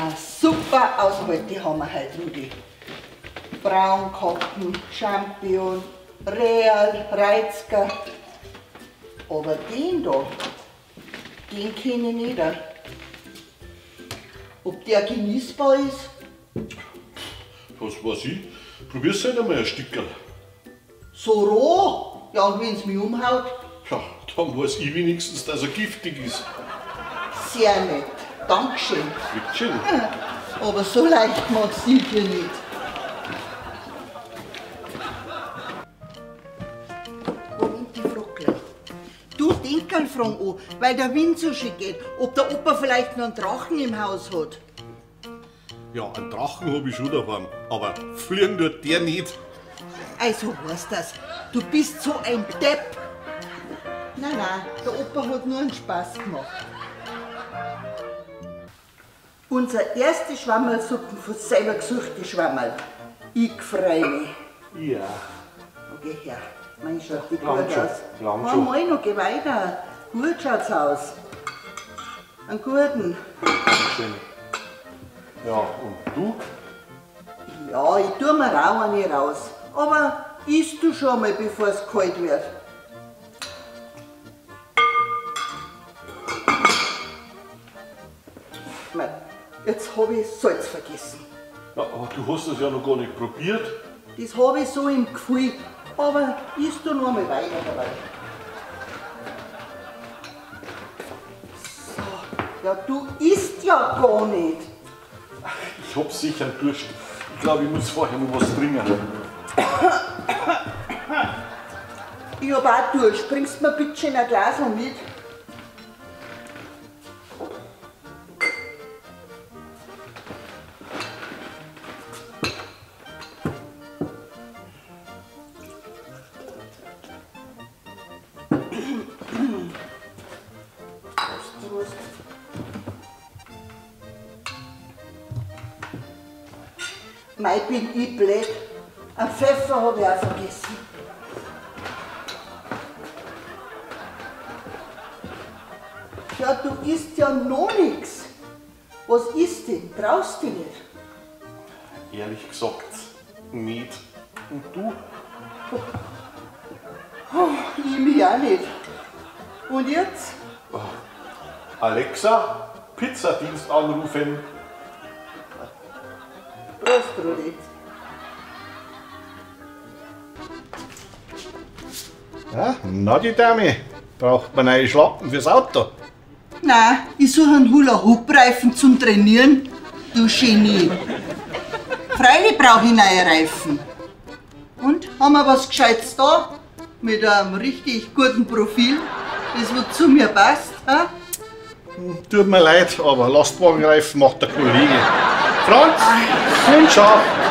Ah, super Ausbeute haben wir heute, Rudi. Braunkoppen, Champion, Real, Reizker. Aber den da, den kenne ich nicht. Ob der genießbar ist? Was weiß ich? Probier's halt einmal ein Stückerl. So roh? Ja, und wenn's mich umhaut? Ja, dann weiß ich wenigstens, dass er giftig ist. Sehr nett. Dankeschön. Bitteschön. Aber so leicht mag's ich dir nicht. Moment, die frag gleich. Du, Denkerl fragen an, weil der Wind so schön geht, ob der Opa vielleicht noch einen Drachen im Haus hat. Ja, einen Drachen hab ich schon daheim, aber fliegen tut der nicht. Also weißt das, du bist so ein Depp. Nein, nein, der Opa hat nur einen Spaß gemacht. Unser erste Schwammerlsuppen von selber gesuchte Schwammerl. Ich freu mich. Ja. Okay, her. Mein schaut die gut aus. Lang schon. Einmal noch, geh weiter. Gut schaut's aus. Einen guten. Schön. Ja, und du? Ja, ich tue mir auch eine raus. Aber isst du schon mal, bevor es kalt wird. Jetzt habe ich Salz vergessen. Ja, aber du hast das ja noch gar nicht probiert. Das habe ich so im Gefühl. Aber isst du noch einmal weiter dabei. So. Ja, du isst ja gar nicht. Ich hab sicher einen Durst. Ich glaube, ich muss vorher noch was trinken. Ich hab auch Durst. Bringst mir bitte schön ein Glas mit? Prost. Mei, bin ich blöd. Einen Pfeffer habe ich auch vergessen. Ja, du isst ja noch nichts. Was isst denn? Brauchst du nicht? Ehrlich gesagt, nicht. Und du? Oh, ich mich auch nicht. Und jetzt? Oh. Alexa, Pizzadienst anrufen. Prost, Rudi. Ja, na die Dame, braucht man neue Schlappen fürs Auto? Nein, ich suche einen Hula-Hoop-Reifen zum Trainieren. Du Genie. Freilich brauche ich neue Reifen. Und, haben wir was Gescheites da? Mit einem richtig guten Profil, das wo zu mir passt. Ha? Tut mir leid, aber Lastwagenreifen macht der Kollege. Franz, Kundschaft!